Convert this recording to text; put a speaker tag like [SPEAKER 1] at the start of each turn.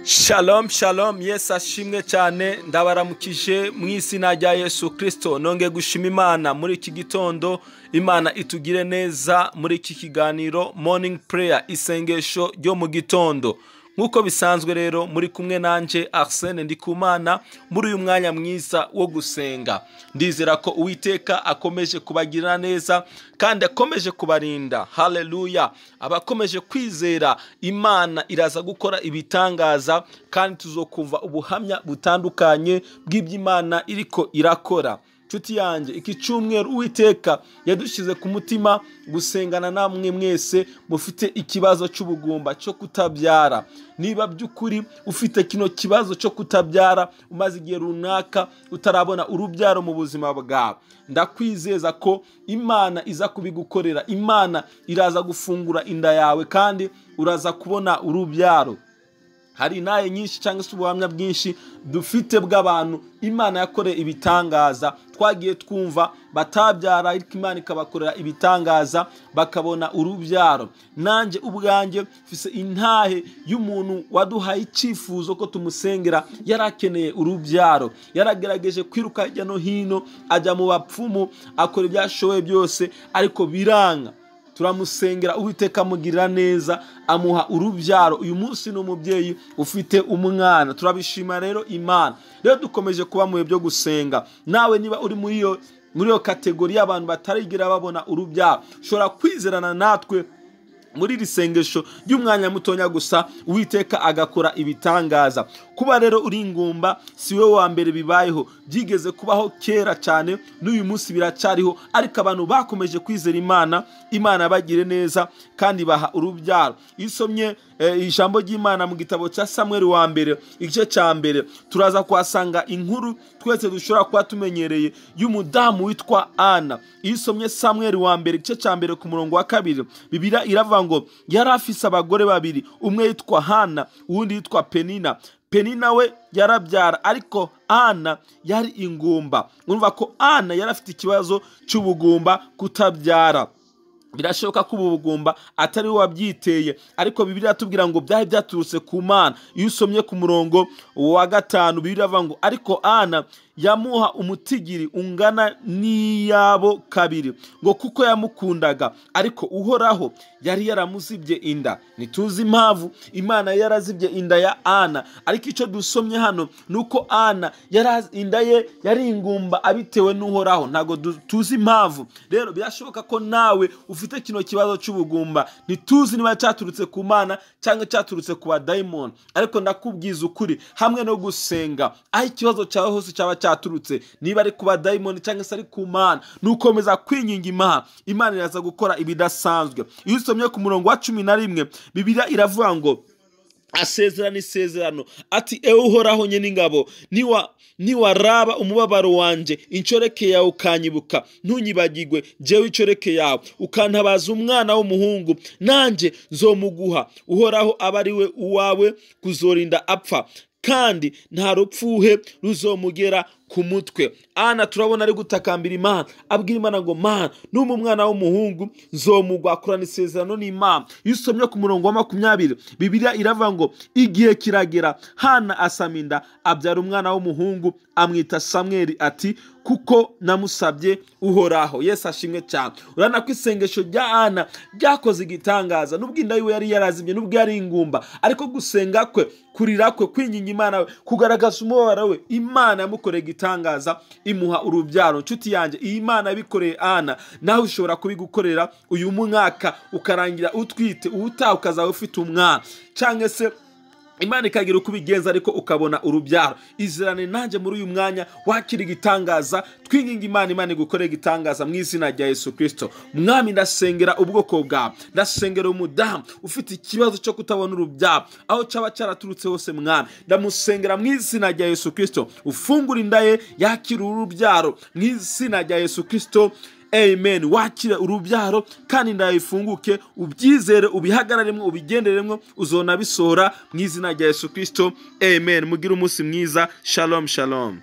[SPEAKER 1] Shalom shalom, Yesu ashimwe cyane. Ndabaramukije mu izina rya Yesu Kristo. Nongeye gushima Imana muri iki gitondo. Imana itugire neza muri iki kiganiro morning prayer, isengesho ryo mu gitondo. Nk'uko bisanzwe rero muri kumwe nanjye Arsene Ndikumana muri uyu mwanya mwiza wo gusenga. Ndizera ko Uwiteka akomeje kubagirira neza kandi akomeje kubarinda. Haleluya! Abakomeje kwizera Imana iraza gukora ibitangaza, kandi tuzokumva ubuhamya butandukanye bw'iby'Imana iriko irakora. Nshuti yanjye, iki cyumweru Uwiteka yadushyize ku mutima gusengana namwe mwese mufite ikibazo cy'ubugumba cyo kutabyara. Niba by'ukuri ufite kino kibazo cyo kutabyara, umaze igihe runaka utarabona urubyaro mu buzima bwawe, ndakwizeza ko Imana iza kubigukorera. Imana iraza gufungura inda yawe kandi uraza kubona urubyaro. Hari inaye nyinshi cyangwa se ubuhamya bwinshi dufite bw'abantu Imana yakoreye ibitangaza. Twagiye twumva batabyara ariko Imana ikabakorera ibitangaza bakabona urubyaro. Nanjye ubwanjye mfise intahe y'umuntu waduhaye icyifuzo ko tumusengera, yarakeneye urubyaro. Yaragerageje kwiruka hirya no hino, ajya mu bapfumu, akora ibyo ashoboye byose ariko biranga. Turamusengera, Uwiteka amugirira neza, amuha urubyaro. Uyu munsi ni umubyeyi ufite umwana. Turabishima rero Imana. Rero dukomeje kuba mu byo gusenga. Nawe niba uri muri iyo kategori y'abantu batarigera babona urubyaro, ushobora kwizerana natwe muri iri sengesho ry'umwanya mutonya gusa, Uwiteka agakora ibitangaza. Kuba rero uri ingumba si we wa mbere bibayeho, byigeze kubaho kera cyane, n'uyu munsi biracyariho, ariko abantu bakomeje kwizera Imana, Imana bagire neza kandi baha urubyaro. Iyo usomye ijambo ry'Imana mu gitabo cya Samuel wa mbere igice cya mbere, turaza kuhasanga inkuru twese dushobora kuba tumenyereye y'umudamu witwa Ana. Iyo usomye Samuel wa mbere igice cya mbere ku murongo wa 2, Bibiliya iravuga ngo yari afise abagore babiri, umwe yitwa Hana uwundi yitwa Penina. Penina we yarabyara ariko Ana yari ingumba. Urumva ko Ana yari afite ikibazo cy'ubugumba, kutabyara. Birashoboka ko ubu bugumba atari we wabyiteye, ariko Bibiliya iratubwira ngo byari byaturutse ku Mana. Iyo usomye ku murongo wa 5, Bibiliya iravuga ngo ariko Ana yamuha umutigiri ungana n'iyabo kabiri, ngo kuko yamukundaga, ariko Uhoraho yari yaramuzibye inda. Ntituzi impamvu Imana yarazibye inda ya Ana, ariko icyo dusomye hano nuko Ana inda ye yari ingumba abitewe n'Uhoraho. Ntago tuzi impamvu. Rero birashoboka ko nawe ufite kino kibazo cy'ubugumba, ntituzi niba cyaturutse ku Mana cyangwa cyaturutse ku badayimoni, ariko ndakubwiza ukuri, hamwe no gusenga aho ikibazo cyawe hose cyaba cyaturutse, niba ari ku badayimoni cyangwa se ari ku Mana, nukomeza kwinginga Imana, Imana iraza gukora ibidasanzwe. Iyo usomye ku murongo wa 11, Bibiliya iravuga ngo asezerana isezerano ati ewe Uhoraho nyen'ingabo, niwaraba umubabaro wanje, inshoreke yawe ukanyibuka, ntunyibagirwe jewe inshoreke yawe, ukantabaza umwana w'umuhungu, nanjye nzomuguha. Uhoraho aba ari we uwawe kuzorinda apfa, kandi nta rupfuhe ruzomugera ku mutwe. Ana turabona ari gutakambira Imana, abwira Imana ngo Mana, numpa umwana w'umuhungu nzomugwa. Akorana isezerano n'Imana. Iyo usomye ku murongo wa 20, Bibiliya iravuga ngo igihe kiragera, Hana asama inda, abyara umwana w'umuhungu, amwita Samweli, ati kuko namusabye Uhoraho. Yesu ashimwe cyane. Urabona ko isengesho rya Ana ryakoze igitangaza, nubwo inda yiwe yari yarazimye, nubwo yari ingumba, ariko gusenga kwe, kurira kwe, kwinginga Imana we, kugaragaza umubabaro we, Imana yamukoreye igitangaza, imuha urubyaro. Nshuti yanjye, iyi Imana yabikoreye Ana, nawe ushobora kubigukorera uyu mwaka ukarangira utwite, ubutaha ukazaba ufite umwana, cyangwa se Imana ikagira uko ubigenza ariko ukabona urubyaro. Izerane nanjye muri uyu mwanya wakira igitangaza, twinginga Imana, Imana igukorere igitangaza mu izina rya Yesu Kristo. Mwami, ndasengera ubwoko bwawe, ndasengera umudamu ufite ikibazo cyo kutabona urubyaro aho cyaba cyaraturutse hose. Mwami, ndamusengera mu izina rya Yesu Kristo, ufungura inda ye yakira urubyaro mu izina rya Yesu Kristo. Amen. Wakire urubyaro kandi ndayifunguke, ubyizere, ubihagararemo, ubigenderemo, uzona bisohora mu izina rya Yesu Kristo. Amen. Mugire umunsi mwiza. Shalom shalom.